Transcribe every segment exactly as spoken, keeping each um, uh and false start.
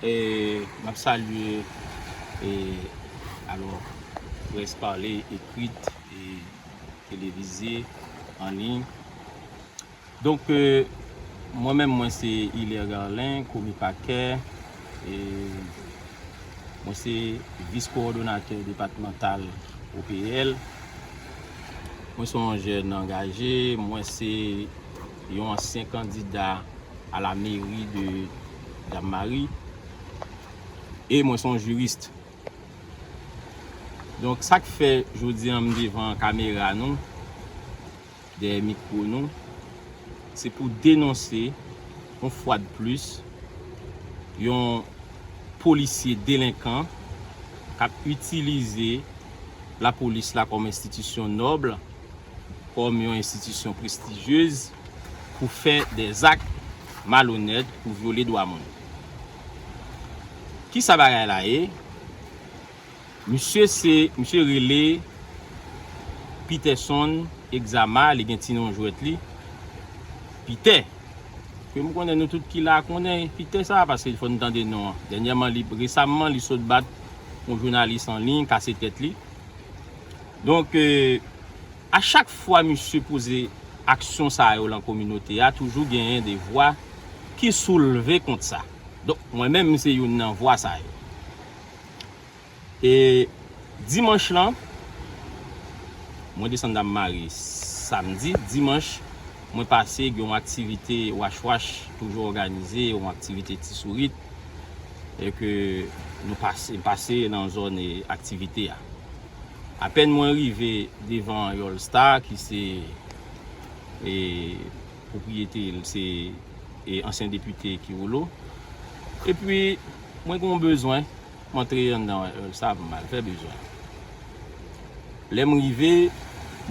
E, m ap salye, e, alò, près pale, ekrit, e, televize, an liy. Donk, e, mwen menm, mwen se Hilaire Garlin, komi pakè, e, mwen se vis kowòdonatè depatmantal O P L. Mwen se yon jèn angaje, mwen se yon ansyen kandida a la meri de Dam Mari, e mwen se yon jiris. Donk, sa k fè jodi a m devan kamera nou, dèyè mikwo nou, se pou denonse, yon fwa de plis, yon polisye delenkan k ap itilize lapolis la kòm enstitisyon nòb, kòm yon enstitisyon prestijyez pou fè dèzak malonèt, pou vyole dwa moun. Kisa bagay la ye? Misye se, misye rele Peterson Exama, li gen ti non jwèt li, Pitè. Ke m konnen nou tout ki la konnen Pitè sa, paske fò n tande non an. Dènyèman, li, resamman, li sot bat yon jounalis an liy, kase tèt li. Donk, e, a chak fwa misye poze aksyon sa yo lan kominote a, toujou genyen de vwa ki soulve kont sa. Donk, mwen menm, m se youn nan vwa sa yo. E dimanch lan, mwen desann Dam Mari samdi. Dimanch, mwen pase gen yon aktivite Wach Wach toujou òganize, yon aktivite Ti Sourit, e ke nou pase, pase nan zòn, e, aktivite a. Apèn mwen rive devan Yòl Star, ki se, e, pwopriyete l, se, e, ansyen depite Kiwolo. Epi, mwen gen yon bezwen, m antre anndan Yòl Star pou m al fè bezwen. Lè m rive,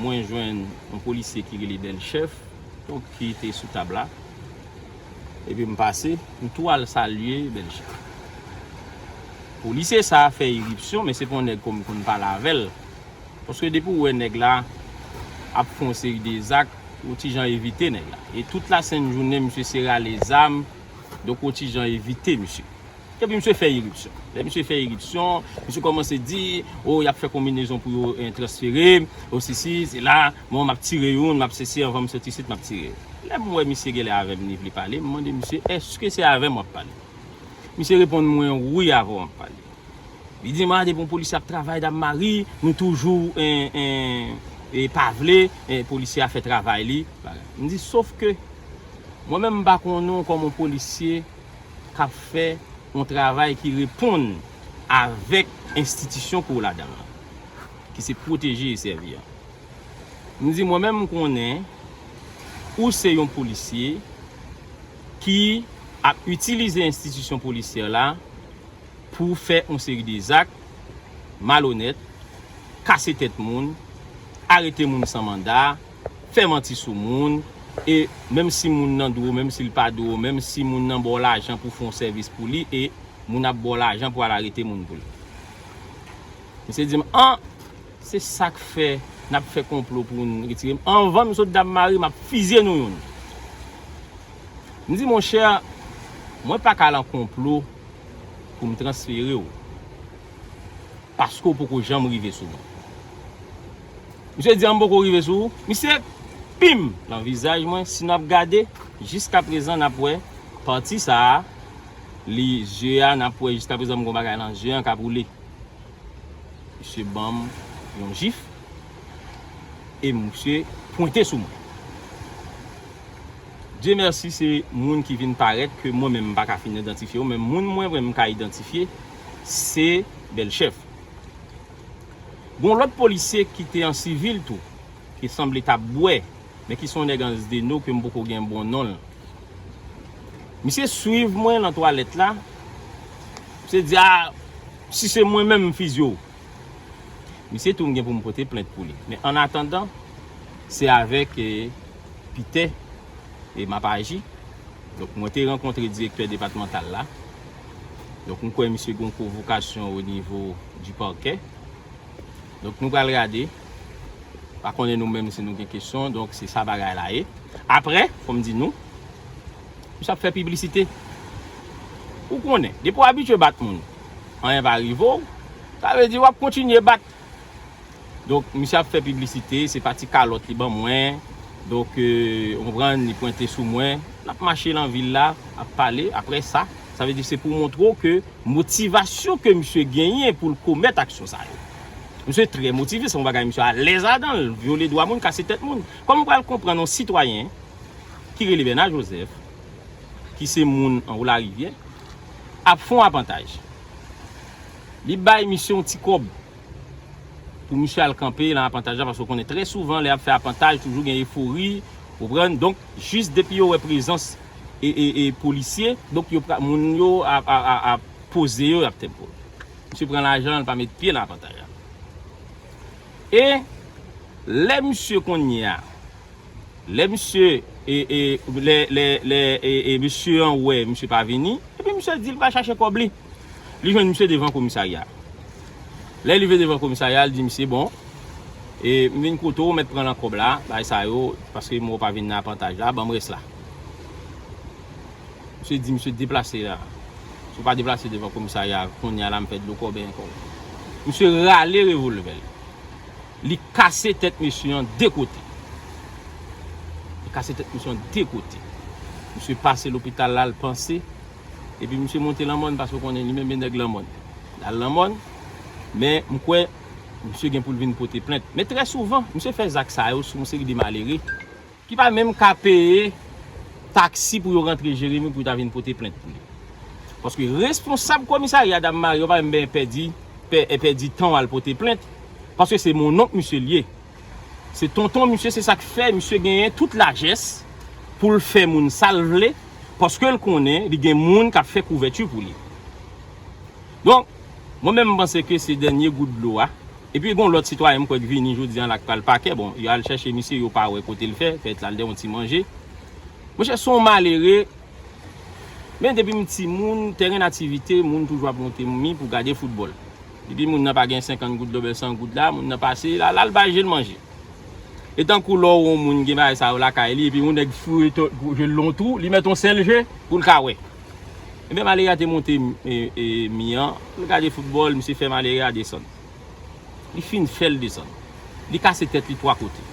mwen jwenn yon polisye ki rele Bèl Chèf, donk, ki te sou tab la. Epi m pase, m tou al salye Bèl Chèf. Polisye sa a fè iripsyon, men se pa yon nèg ke m konn pale avè l. Paske depi w wè nèg la ap fè yon seri de zak, ou ti jan evite nèg la. E tout lasent jounen, misye se rale zam, donk ou ti jan evite misye. Epi misye fè iripsyon. Lè misye fè iripsyon, misye kòmanse di, o, y ap fè konbinezon pou yo, eh, transfere m, o, sesi, sela, bon, m ap tire youn, m ap sesi, anvan m soti isit, m ap tire youn. Lè m wè misye genlè avè m, li vle pale, m mande misye, èske se avè m w ap pale? Misye reponn mwen, wi, avè w m ap pale. Li di m, a, depi yon polisye ap travay Dam Mari, nou toujou, en, en, e pa vle, en, polisye a fè travay li. M di, sof ke mwen menm, m pa konnen w kòm yon polisye k ap fè yon travay ki reponn avèk enstitisyon ke w ladan an, ki se pwoteje e sèvi an. M di, mwen menm, m konnen ou se yon polisye ki ap itilize enstitisyon polisyè la pou fè yon seri de zak malonèt, kase tèt moun, arete moun san manda, fè manti sou moun, e menm si moun nan dwe w, menm si l pa dwe w, menm si moun nan ba w lajan pou fè yon sèvis pou li, e moun ap ba w lajan pou al arete moun pou li. Misye di m, an, se sa k fè n ap fè konplo pou n retire m. Anvan m sot Dam Mari, m ap fizye nou youn. M di, monchè, mwen pa ka lan konplo pou m transfere w, paske w poko janm rive sou mwen. Misye di, an, m poko rive sou ou. Misye, pim, lan vizaj mwen, si n ap gade, jiskaprezan n ap wè pati sa a, li, zye a, n ap wè jiskaprezan m gen yon bagay lan zye an k ap woule. Misye ban m yon jif e misye pwente sou mwen. Dye mèsi, se moun ki vin parèt ke mwen menm m pa ka fin idantifye yo, men moun mwen menm m ka idantifye, se Bèl Chèf. Gon lòt polisye ki te an sivil tou, ki sanble t ap bwè, men ki se yon nèg Anse des Naux ke m poko gen bon non l. Misye swiv mwen lan twalèt la, misye di, a, si se mwen menm, m fizye w. Misye tou, m gen pou m pote plent pou li. Men an atandan, se avèk, e, Pitè e m ap aji. Donk, mwen te rankontre direktè depatmantal la. Donk, m kwè misye gen yon konvokasyon o nivo di pakè. Donk, nou pral gade. Pa konnen nou menm si nou gen kesyon. Donk, se sa bagay la ye. Apre, fò m di nou, misye ap fè piblisite. Ou konnen, depi w abitye bat moun, anyen pa rive w, sa vle di w ap kontinye bat. Donk, misye ap fè piblisite, se pa ti kalòt li ban mwen. Donk, euh, ou konprann, li pwente sou mwen. L ap mache nan vil la, ap pale. Apre sa, sa vle di se pou montre w ke motivasyon ke misye genyen pou l komèt aksyon sa yo. Misye trè motive, se yon bagay misye alèz ladan l, vyole dwa moun, kase tèt moun. Kòman w pral konprann yon sitwayen ki rele Bèna Jozèf, ki se moun Anwo Larivyè, ap fè yon apantaj? Li bay misye yon ti kòb pou misye al kanpe nan apantaj la, paske w konnen trè souvan, lè y ap fè apantaj, toujou gen efori, ou konprann? Donk, jis depi yo wè prezans e, e, e polisye, donk yo pra-, moun yo ap, ap, ap, ap poze yo, y ap tempo. Misye pran lajan, li pa met pye nan apantaj la. E lè misye kounye a, lè misye, e, e, lè, lè, lè, e, e, mesye an wè misye pa vini, epi misye di l pral chache kòb li. Li jwenn misye devan komisarya. Lè li rive devan komisarya, li di misye, bon, e, m vin kote w, w mèt pran nan kòb la, bagay sa yo, paske m wè w pa vin nan apantaj la, ban m rès la. Misye di misye deplase la. Si w pa deplase devan komisarya, kounye a la m fè dlo kòben ankò. Misye rale revòlvè l. Li kase tèt mesye an de kote. Li kase tèt mesye an de kote. Misye pase lopital la, l panse. Epi misye monte lanmòn, paske w konnen li menm e nèg lanmòn. L al lanmòn, men m kwè misye gen pou l vin pote plent. Men trè souvan, misye fè zak sa yo sou yon seri de malere ki pa menm ka peye taksi pou yo rantre Jeremi pou yo ta vin pote plent pou li. Paske responsab komisarya Dam Mari yo pa menm pèdi, pè-, pèdi tan al pote plent, paske se mononk misye l ye. Se tonton misye, se sa k fè misye genyen tout lajès pou l fè moun sa l vle, paske l konnen li gen moun k ap fè kouvèti pou li. Donk, mwen menm, m panse ke se dènye gout dlo a. Epi, gen yon lòt sitwayen, m kwè, k vini jodi a la, k pral pakè. Bon, yo al chèche misye, yo pa wè kote l fè, pèt l al dèyè yon ti manje. Monchè, se yon malere. Men depi m timoun, tèren nativite, moun toujou ap monte mi pou gade foutbòl. Depi moun nan pa gen senkant goud la oubyen san goud la, moun nan pase, l al, l al bay je l manje. E tankou lè w wè yon moun gen bagay sa yo lakay li, epi yon nèg foure to-, je l nan yon twou, li mèt yon sèl je pou l ka wè. Ebyen, malere a te monte, e, e, mi an, pou l gade foutbòl, misye fè malere a desann. Li fin fè l desann. Li kase tèt li twa kote.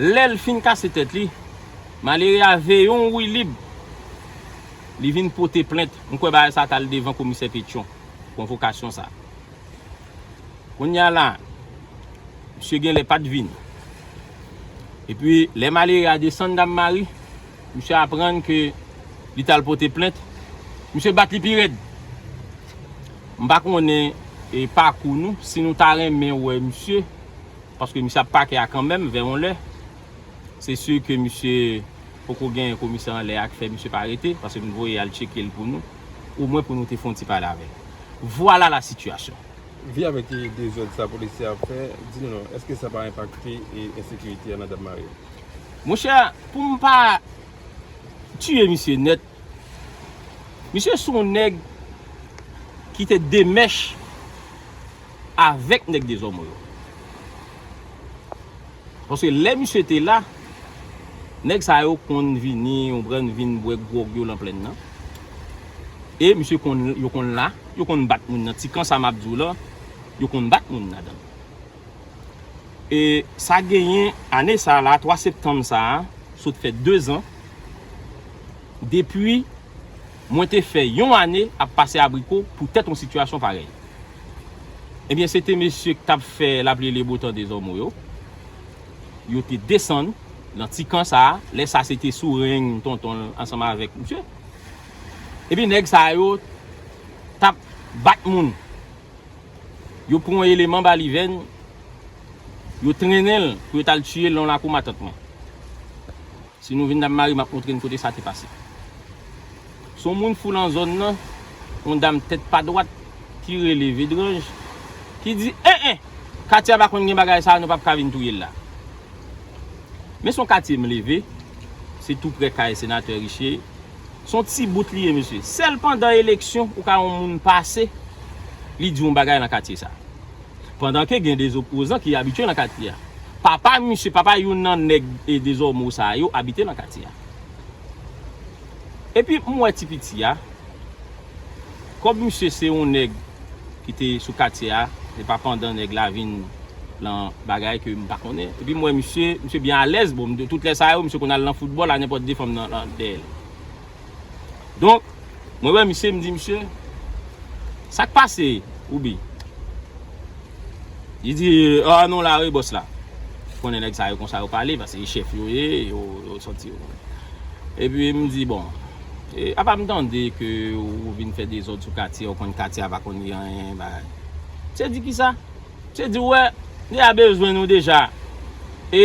Lè l fin kase tèt li, malere a veye yon woulib. Li vin pote plent. M kwè bagay sa t al devan komisè Petyon. Konvokasyon sa. Kounye a la, misye genlè pa t vini. Epi, lè malere a desann Dam Mari, misye aprann ke li t al pote plent. Misye bat li pi rèd. M pa konnen, e, pakou nou, si nou ta renmen wè misye, paske misye ap pakè a kanmenm, vè yon lè. Se si ke misye poko gen komisè anlè a k fè misye pa rete, paske m voye al tcheke l pou nou, omwen pou nou te fè yon ti pale avè l. Vwala la sitiyasyon. Vi avèk e dezòd sa polisye a ap fè, di nou non, èske sa pa enpakte e ensekirite a nan Dam Mari? Monchè, pou m pa tiye misye nèt, misye se yon nèg ki te de mèch avèk nèg Dezòmo yo. Paske lè misye te la, nèg sa yo konn vini, yon grenn vin bwè gwòg yo nan plèn nan. E misye konn, yo konn la, yo konn bat moun nan. Ti kan sa m ap di w la, yo konn bat moun ladan. E sa genyen ane sa la, twa septanm sa a, sot fè dezan, depi mwen te fè yon ane ap pase abriko poutèt yon sitiyasyon parèy. Ebyen, se te mesye k t ap fè lapli lebotan Dezòmo yo. Yo te desann nan ti kan sa a. Lè sa a, se te sou reng tonton l ansanm avèk misye. Epi nèg sa yo t ap bat moun. Yo pran yon eleman balivèn, yo trennen l pou yo t al tiye l nan lakou matant mwen. Si nou vin Dam Mari, m ap montre n kote sa te pase. Se yon moun fou nan zòn nan, yon dam tèt pa dwat, ki rele Vedranj, ki di, en en, katye a pa konn gen bagay sa, nou p ap ka vin touye l la. Men se yon katye m leve, se tou prè kay senatè Riche, se yon ti bout li ye, mesye. Sèl pandan eleksyon, ou ka wè yon moun pase, li di yon bagay nan katye sa. Pandan ke gen de opozan ki abitye nan katye a. Papa misye, papa youn nan nèg e Dezòmo sa yo abite nan katye a. Epi m wè ti piti a, kòm misye se yon nèg ki te sou katye a, se pa pandan nèg la vin lan bagay ke m pa konnen. Epi m wè misye, misye byen alèz, bon, m di tout lè sa yo, misye konn al lan foutbòl a nenpòt de fanm nan, lan dèyè l. Donk, mwen wè misye, m di misye, sa k pase, Woubi? Li di, a non la wi bòs la. Konnen nèg sa yo konsa yo pale, paske e chèf yo ye, yo, yo santi yo. Epi m di, bon, e, apa m tande ke ou vin fè dezòd sou katye, ou konn katye a pa konn gen anyen, bagay. Misye di kisa? Misye di, ou wè, nèg la bezwen nou deja. E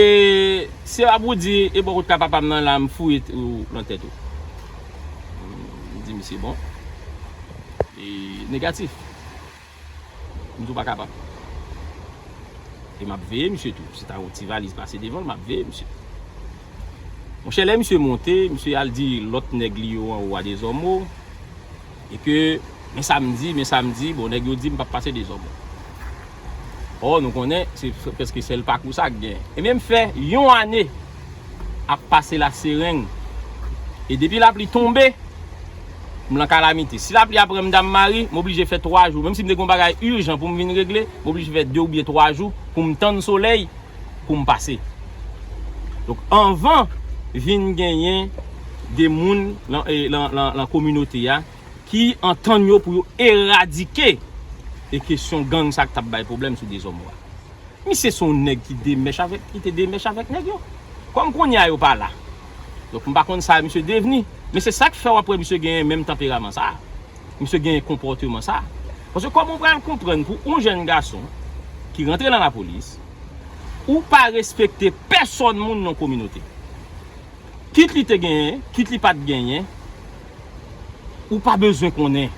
se pa pou di, e bò kote ka papa m nan la, m fouye ou lan tèt ou. M di misye, bon. E negatif. M di w pa kapab. E m ap veye misye tou. Se ta yon ti valiz pase devan l, m ap veye misye. Monchè, lè misye monte, misye al di lòt nèg li yo anwo a dezòmo. E ke, men sa m di, men sa m di, bon, nèg yo di m p ap pase dezòmo. Ò, nou konnen, se prèske sèl pakou sa k gen. Ebyen, m fè yon ane ap pase lasereng. E depi lapli tonbe, m lan kalamite. Si lapli a pran m Dam Mari, m oblije fè twa jou. Menm si m te gen yon bagay ijan pou m vin regle, m oblije fè de oubyen twa jou pou m tann solèy pou m pase. Donk, anvan vin genyen de moun lan, e, lan, lan, lan kominote a ki antann yo pou yo eradike e kesyon gang sa k t ap bay pwoblèm sou dezòmo a. Misye se yon nèg ki demèch avèk, ki te demèch avèk nèg yo. Kòm kounye a yo pa la. Donk, m pa konn sa misye devni. Men se sa k fè w ap wè misye genyen menm tanperaman sa a. Misye genyen konpòteman sa a. Paske kòman w pral konprann pou yon jèn gason ki rantre nan lapolis, ou pa respekte pèsòn moun nan kominote. Kit li te genyen, kit li pa t genyen, ou pa bezwen konnen.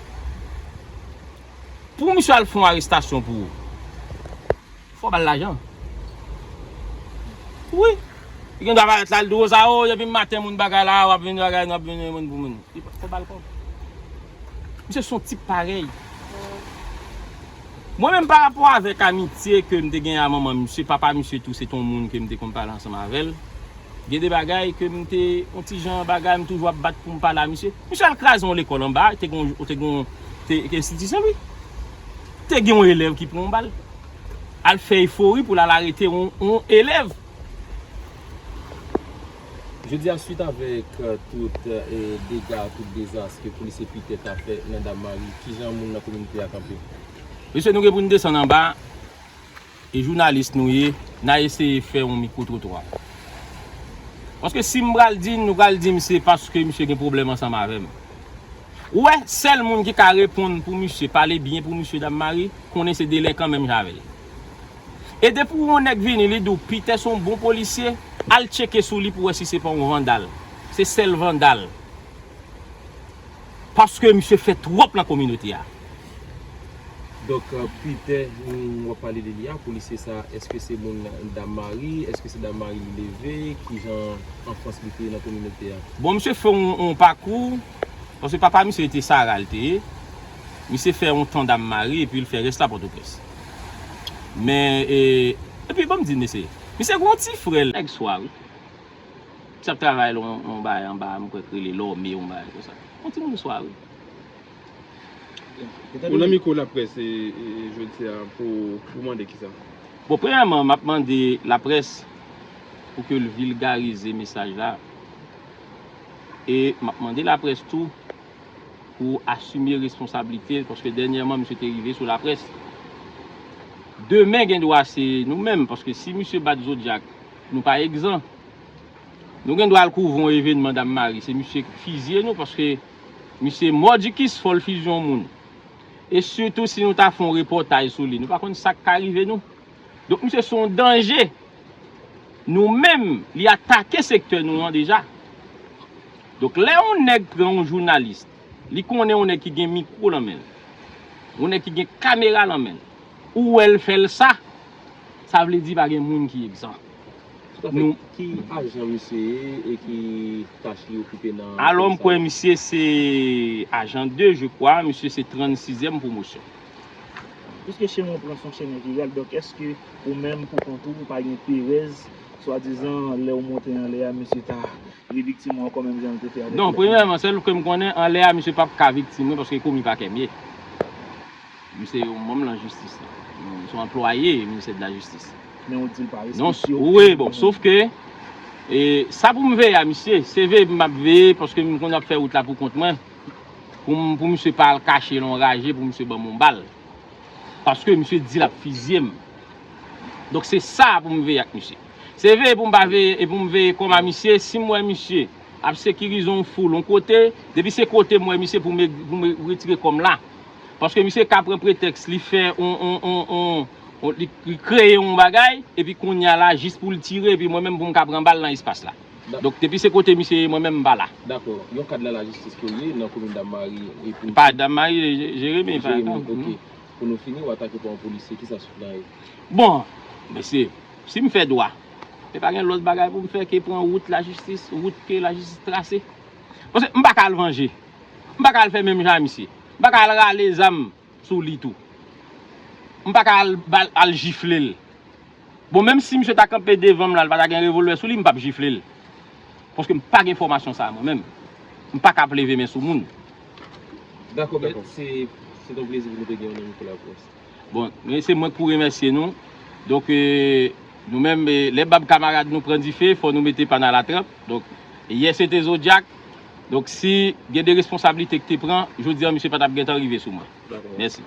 Pou misye al fè yon arestasyon pou ou, fò ba l lajan. Wi. Li gen dwa parèt la, l di, o sa, o, depi maten moun bagay la, w ap vin bagay, nou ap vin moun pou moun. Li fò ba l kòb. Misye se yon tip parèy. Mwen menm pa rapò avèk amitye ke m te gen a manman misye, papa misye tou se te yon moun ke m te konn pale ansanm avè l. Gen de bagay ke m te, yon ti jan bagay, m toujou ap bat pou m pale a misye. Misye al kraze yon lekòl anba, te gen, te gen, te, te enstitisyon, wi. Te gen yon elèv ki pran yon bal. Al fè efori pou l al arete yon, yon elèv. Jodi a, swit avèk, euh, tout, euh, dega, tout dezas ke polisye Pitè ta fè nan Dam Mari, kijan moun nan kominote a kanpe? Mesye, nou gen pou n desann anba, e jounalis nou ye, n a eseye fè yon mikwo twotwa. Paske si m pral di n, nou pral di m se paske misye gen pwoblèm ansanm avè m. Ou wè, sèl moun ki ka reponn pou misye, pale byen pou misye Dam Mari, konnen se delenkan menm jan avè l. E depi yon nèg vini, li di w, Pitè se yon bon polisye, al tcheke sou li pou wè si se pa yon vandal. Se sèl vandal. Paske misye fè twòp nan kominote a. Donk, euh, Pitè, nou, w ap pale de li a, polisye sa, èske se moun Dam Mari? Èske se Dam Mari li leve? Kijan anfans li te ye nan kominote a? Bon, misye fè yon, yon pakou, paske papa misye te Sara, l te ye. Misye fè yon tan Dam Mari, epi l fè rès la Pòtoprens. Men, e, epi, bon, m di n, mesye, misye gen yon ti frè l, nèg swa, wi. Misye ap travay lè yon, yon bagay anba, m kwè k rele Lòme, yon bagay konsa. Yon timoun swa, wi. Ou nan mikwo laprès, e, e, jodi a pou, pou mande kisa? Bon, premyèman, m ap mande laprès pou ke l vilgarize mesaj la. E m ap mande laprès tou pou asime responsablite l, paske dènyèman, misye te rive sou laprès. Demen, gen dwa se nou menm, paske si misye bat Zodyak, nou pa egzan. Nou gen dwa al kouvri yon evènman Dam Mari, se misye k fizye nou, paske misye mòdikis, fò l fizye yon moun. E sitou si nou ta fè yon repòtaj sou li, nou pa konn sa k ka rive nou. Donk, misye se yon danje. Nou menm, li atake sektè nou an deja. Donk, lè yon nèg pran yon jounalis, li konnen yon nèg ki gen mikwo nan men l, yon nèg ki gen kamera nan men l, ou wè l fè l sa, sa vle di pa gen moun ki egzan. Tout à fait. Nou ki ajan misye ye e ki tach li okipe nan... Alò, m kwè misye se ajan de, je crois, misye se trannsizyèm pwomosyon. Piske chemen w pran se yon chemen viral, donk èske ou menm pou kont ou, ou pa gen perèz Swadizan, lè w monte anlè a, misye ta reviktim ou ankò menm jan l te fè avèk Non, lòt premyèman, sèl ke m konnen, anlè a, misye p ap ka viktim mwen, paske komi pakè m ye. Misye yon manm nan jistis la. M se yon anplwaye ministè de la jistis. Men ou di l pa Non, respekte yo. wi, bon, sof ke e, sa pou m veye a misye, se veye m ap veye, paske m konn ap fè wout la pou kont mwen. Pou m, pou misye pa al kache nan yon raje, pou misye ban m yon bal. Paske misye di l ap fizye m. Donk se sa pou m veye ak misye. Se veye pou m pa veye, e pou m veye kòm a misye, si m wè misye ap sekirize yon foul yon kote, depi se kote m wè misye pou m, pou m retire kòm la. Paske misye ka pran pretèks, li fè on, on, on, on, on- li, li kreye yon bagay, epi kounye a la, jis pou l tire, epi mwen menm pou m ka pran bal nan espas la. Donk depi se kote misye ye, mwen menm m pa la. Dakò. Yon kad nan lajistis ke w ye nan komin Dam Mari e pou Pa Dam Mari, Je- Jeremi, pa Jeremi, ok. Pou nou fini, w atake pa yon polisye, kisa sou plan yo? Bon, mesye, si m fè dwa, e pa gen lòt bagay pou m fè ke pran wout lajistis, wout ke lajistis trase. Paske m pa ka al vanje. M pa ka al fè menm jan a misye. M pa ka al rale zam sou li tou. M pa ka al, al, al jifle l. Bon, menm si misye ta kanpe devan m la, l pa ta gen revolvè sou li, m p ap jifle l. Paske m pa gen fòmasyon sa a mwen menm. M pa ka ap leve men sou moun. Dakò, men se se te yon plezi pou nou te gen w nan mikwo laprès. Bon, men se mwen k pou remèsye nou. Donk, e, nou menm, e, lè bab kamarad nou pran dife, fò nou mete pa nan latranp. Donk, yè se te Zodyak. Donk, si gen de responsablite ki te pran, jodi a, misye pa t ap gentan rive sou mwen. Mèsi.